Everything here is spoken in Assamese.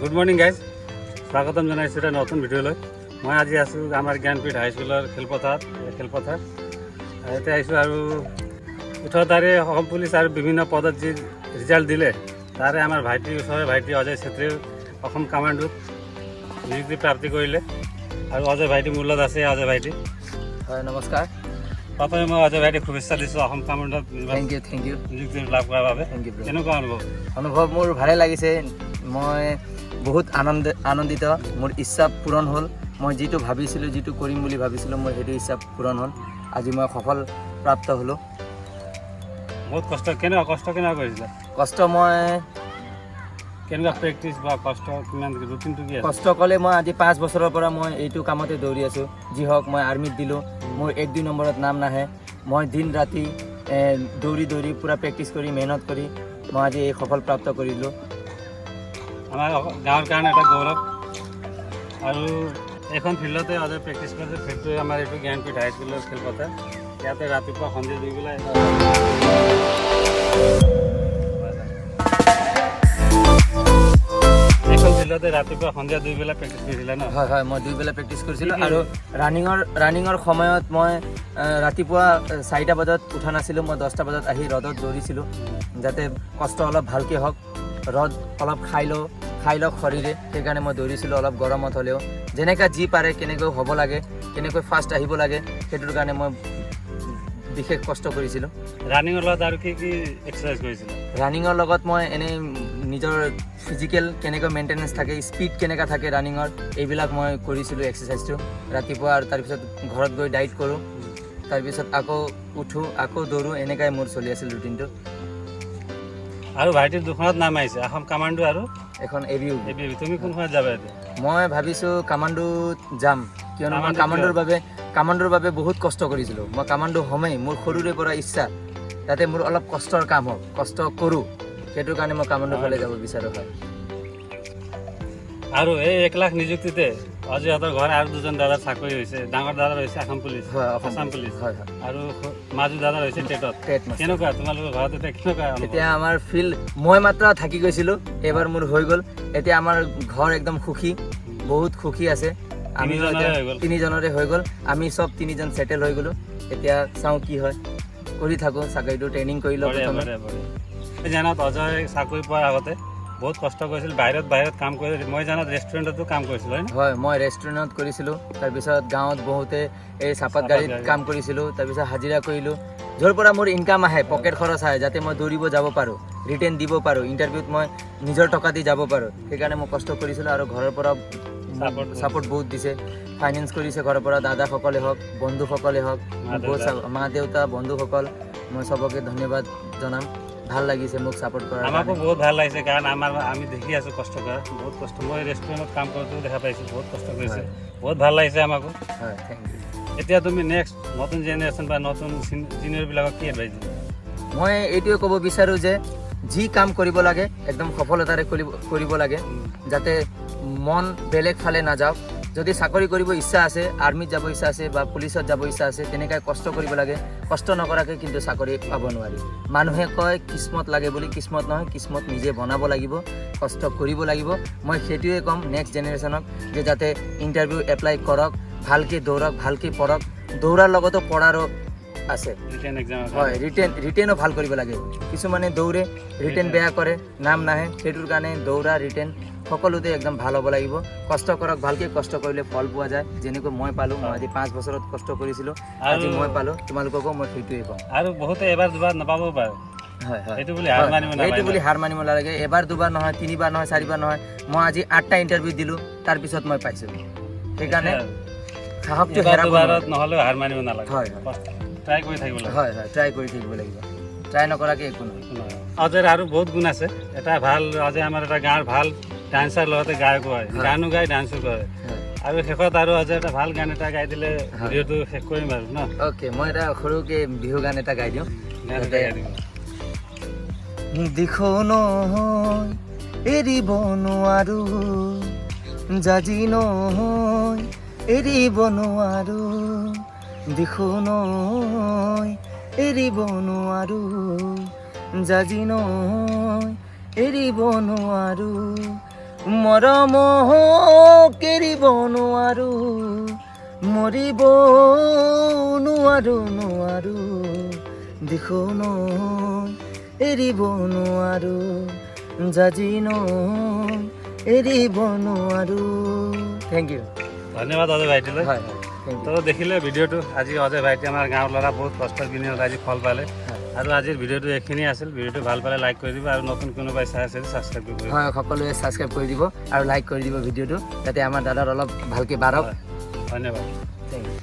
গুড মৰ্ণিং গাইজ, স্বাগতম জনাইছোঁ এটা নতুন ভিডিঅ'লৈ। মই আজি আছোঁ আমাৰ জ্ঞানপীঠ হাইস্কুলৰ খেলপথাৰত। এই খেলপথাৰ ইয়াতে আহিছোঁ আৰু 18 তাৰিখ অসম পুলিচ আৰু বিভিন্ন পদত যি ৰিজাল্ট দিলে, তাৰে আমাৰ ভাইটি, ওচৰৰে ভাইটি অজয় চেত্ৰীয়ে অসম কামাণ্ডোত নিযুক্তি প্ৰাপ্তি কৰিলে। আৰু অজয় ভাইটি মোৰ লগত আছে। অজয় ভাইটি। হয়, নমস্কাৰ। প্ৰথমে মই অজয় ভাইটিক শুভেচ্ছা দিছোঁ Assam কামাণ্ডোত thank U, thank U. নিযুক্তি লাভ কৰাৰ বাবে। Thank you. কেনেকুৱা অনুভৱ? অনুভৱ মোৰ ভালে লাগিছে। মই বহুত আনন্দিত। মোৰ ইচ্ছা পূৰণ হ'ল। মই যিটো ভাবিছিলোঁ, যিটো কৰিম বুলি ভাবিছিলোঁ, মোৰ সেইটো ইচ্ছা পূৰণ হ'ল। আজি মই সফল প্ৰাপ্ত হ'লোঁ। বহুত কষ্ট, কেনেকুৱা কষ্ট কেনেকুৱা কৰিছিলে? কষ্ট মই কেনেকুৱা প্ৰেক্টিচ বা কষ্ট কিমান, ৰুটিনটো কি আছে? কষ্ট ক'লে মই আজি 5 বছৰৰ পৰা মই এইটো কামতে দৌৰি আছোঁ। যি হওক, মই আৰ্মিত দিলোঁ, মোৰ এক দুই নম্বৰত নাম নাহে। মই দিন ৰাতি দৌৰি দৌৰি, পূৰা প্ৰেক্টিচ কৰি, মেহনত কৰি মই আজি এই সফল প্ৰাপ্ত কৰিলোঁ। আমাৰ গাঁৱৰ কাৰণে এটা গৌৰৱ। আৰু এইখন ফিল্ডতে অজয় প্ৰেক্টিচ কৰিছে। ফিল্ডটোৱে আমাৰ এইটো জ্ঞানপীঠ হাইস্কুলৰ খেলপথাৰ। ইয়াতে ৰাতিপুৱা সন্ধিয়া দুই বেলা, এইখন ফিল্ডতে ৰাতিপুৱা সন্ধিয়া দুই বেলা প্ৰেক্টিচ কৰিছিলে ন? হয়, মই দুই বেলা প্ৰেক্টিচ কৰিছিলোঁ। আৰু ৰানিঙৰ সময়ত মই ৰাতিপুৱা 4টা বজাত উঠা নাছিলোঁ। মই 10টা বজাত আহি ৰ'দত দৌৰিছিলোঁ, যাতে কষ্ট অলপ ভালকৈ হওক, ৰ'দ অলপ খাই লওঁ, খাই লওক শৰীৰে। সেইকাৰণে মই দৌৰিছিলোঁ অলপ গৰমত হ'লেও। যেনেকুৱা যি পাৰে, কেনেকৈ হ'ব লাগে, কেনেকৈ ফাৰ্ষ্ট আহিব লাগে, সেইটোৰ কাৰণে মই বিশেষ কষ্ট কৰিছিলোঁ। ৰানিঙৰ লগত আৰু কি কি এক্সাৰচাইজ কৰিছিলে? ৰানিঙৰ লগত মই এনেই নিজৰ ফিজিকেল কেনেকৈ মেইনটেনেঞ্চ থাকে, স্পীড কেনেকৈ থাকে ৰানিঙৰ, এইবিলাক মই কৰিছিলোঁ এক্সাৰচাইজটো ৰাতিপুৱা। আৰু তাৰপিছত ঘৰত গৈ ডাইট কৰোঁ, তাৰপিছত আকৌ উঠোঁ, আকৌ দৌৰোঁ। এনেকাই মোৰ চলি আছিল ৰুটিনটো। আৰু ভাইটিৰ দুখনত নাম আহিছে, অসম কামাণ্ডো আৰু এখন এ বি। A B. তুমি কোনখনত যাবা এতিয়া? মই ভাবিছোঁ কামাণ্ডোত যাম, কিয়নো মই কামাণ্ডোত? কামাণ্ডোৰ বাবে বহুত কষ্ট কৰিছিলোঁ। মই কামাণ্ডো হ'মেই, মোৰ সৰুৰে পৰা ইচ্ছা, যাতে মোৰ অলপ কষ্টৰ কাম হওক, কষ্ট কৰোঁ। সেইটো কাৰণে মই কামাণ্ডোৰ ফালে যাব বিচাৰোঁ, হয়। আৰু এই 1 লাখ নিযুক্তিতে অজয়হঁতৰ ঘৰ আৰু দুজন দাদাৰ চাকৰি হৈছে। ডাঙৰ দাদাৰ হৈছে আসাম পুলিচ। হয়, অসম। আসাম পুলিচ। হয়। আৰু মাজু দাদাৰ হৈছে টেটত। TET master. কেনেকুৱা তোমালোকৰ ঘৰত এতিয়া, কেনেকুৱা অনুভৱ? এতিয়া আমাৰ ফিল, মই মাত্ৰ থাকি গৈছিলোঁ, এইবাৰ মোৰ হৈ গ'ল। এতিয়া আমাৰ ঘৰ একদম সুখী, বহুত সুখী আছে আমি। তিনিজনৰে হৈ গ'ল। তিনিজনৰে হৈ গ'ল। আমি চব তিনিজন ছেটেল হৈ গ'লোঁ। এতিয়া চাওঁ কি হয়, কৰি থাকোঁ চাকৰিটো, ট্ৰেইনিং কৰি লওঁ বঢ়িয়া। প্ৰথমে। বঢ়িয়া। জানাত অজয় চাকৰি পোৱাৰ আগতে বহুত কষ্ট কৰিছিল, বাহিৰত বাহিৰত কাম কৰিছিল। মই জানাত ৰেষ্টুৰেণ্টতো কাম কৰিছিল, হয় নে? হয়, মই ৰেষ্টুৰেণ্টত কৰিছিলোঁ, তাৰপিছত গাঁৱত বহুতে এই চাহপাত চাহপাত গাড়ীত গাড়ী। কাম কৰিছিলোঁ, তাৰপিছত হাজিৰা কৰিলোঁ। য'ৰ পৰা মোৰ ইনকাম আহে, পকেট খৰচ আহে, যাতে মই দৌৰিব যাব পাৰোঁ, ৰিটেন দিব পাৰোঁ, ইণ্টাৰভিউত মই নিজৰ টকা দি যাব পাৰোঁ, সেইকাৰণে মই কষ্ট কৰিছিলোঁ। আৰু ঘৰৰ পৰা Support। Support বহুত দিছে, ফাইনেন্স কৰিছে ঘৰৰ পৰা, দাদাসকলে হওক, বন্ধুসকলে হওক। মা বহুত দেউতা। মা দেউতা, বন্ধুসকল, মই চবকে ধন্যবাদ জনাম। ভাল লাগিছে মোক ছাপোৰ্ট কৰাৰ আমাকো কাৰণে। বহুত ভাল লাগিছে, কাৰণ আমাৰ আমি দেখি আছোঁ কষ্ট কৰা, বহুত কষ্ট। মই ৰেষ্টুৰেণ্টত কাম কৰোঁতেও দেখা পাইছোঁ, বহুত কষ্ট কৰিছে। বহুত ভাল লাগিছে আমাকো। হয়, thank U. এতিয়া তুমি নেক্সট নতুন জেনেৰেশ্যন বা নতুন চিনিয়ৰবিলাকক কি এডভাইচ দিবা? মই এইটোৱে ক'ব বিচাৰোঁ যে যি কাম কৰিব লাগে, একদম সফলতাৰে কৰিব লাগে, যাতে মন বেলেগ ফালে নাযাওক। যদি চাকৰি কৰিব ইচ্ছা আছে, আৰ্মিত যাব ইচ্ছা আছে বা পুলিচত যাব ইচ্ছা আছে, তেনেকৈ কষ্ট কৰিব লাগে। কষ্ট নকৰাকৈ কিন্তু চাকৰি পাব নোৱাৰি। মানুহে কয় কিস্মত লাগে বুলি, কিস্মত নহয়, কিস্মত নিজে বনাব লাগিব, কষ্ট কৰিব লাগিব। মই সেইটোৱে ক'ম নেক্সট জেনেৰেশ্যনক যে যাতে ইণ্টাৰভিউ এপ্লাই কৰক, ভালকৈ দৌৰক, ভালকৈ পঢ়ক। দৌৰাৰ লগতো পঢ়াৰো আছে। Written exam. হয়, ৰিটেনো ভাল কৰিব লাগে। কিছুমানে দৌৰে, ৰিটেন বেয়া কৰে, নাম নাহে। সেইটোৰ কাৰণে দৌৰা, ৰিটেন সকলোতে একদম ভাল হ'ব লাগিব। কষ্ট কৰক ভালকৈ, কষ্ট কৰিলে ফল পোৱা যায়। যেনেকৈ মই পালোঁ, মই আজি 5 বছৰত কষ্ট কৰিছিলোঁ, আজি মই পালোঁ। তোমালোককো মই সেইটোৱে ক'ম। আৰু বহুতে এবাৰ দুবাৰ নাপাবও পাৰে। হয়। সেইটো বুলি হাৰ মানিব সেইটো নালাগে। বুলি হাৰ মানিব নালাগে। এবাৰ দুবাৰ নহয়, তিনিবাৰ নহয়, চাৰিবাৰ নহয়, মই আজি আঠটা ইণ্টাৰভিউ দিলোঁ, তাৰপিছত মই পাইছোঁ। সেইকাৰণে সাহসটো এবাৰ হেৰাব দুবাৰত নোৱাৰে। নহ'লেও হাৰ মানিব নালাগে। হয়। ট্ৰাই কৰি থাকিব লাগে। হয়, ট্ৰাই কৰি থাকিব লাগিব। ট্ৰাই নকৰাকৈ একো নহয়। অজয়ৰ আৰু বহুত গুণ আছে। এটা ভাল অজয় আমাৰ এটা গাঁৱৰ ভাল ডান্সাৰ, লগতে গায়কো হয়। গানো গায়, ডান্সো কৰে। আৰু শেষত আৰু অজয় এটা ভাল গান এটা গাই দিলে ভিডিঅ'টো শেষ কৰিম আৰু ন। অ'কে, মই এটা সৰুকৈ বিহু গান এটা গাই দিওঁ। গান এটা গাই দিব। দিখৌ নৈ এৰিব নোৱাৰো, জাজি নৈ এৰিব নোৱাৰো, দিখৌ নৈ এৰিব নোৱাৰো, জাজি নৈ এৰিব নোৱাৰো। মৰম এৰিব নোৱাৰো, মৰিব নোৱাৰো, নোৱাৰো দিখৌ নৈ এৰিব নোৱাৰো, জাঁজী নৈ এৰিব নোৱাৰো। Thank U. ধন্যবাদ অজয় ভাইটিলৈ। হয় হয়, thank তো দেখিলে ভিডিঅ'টো। আজি অজয় ভাইটি, আমাৰ গাঁৱৰ ল'ৰা, বহুত কষ্টৰ বিনিময়ত আজি ফল পালে। আৰু আজিৰ ভিডিঅ'টো এইখিনিয়ে আছিল। ভিডিঅ'টো ভাল পালে লাইক কৰি দিব আৰু নতুন কোনোবাই চাই আছে ছাবস্ক্ৰাইব কৰিব। হয়, সকলোৱে ছাবস্ক্ৰাইব কৰি দিব আৰু লাইক কৰি দিব ভিডিঅ'টো, যাতে আমাৰ দাদাৰ অলপ ভালকৈ বাঢ়ক। ধন্যবাদ। Thank U.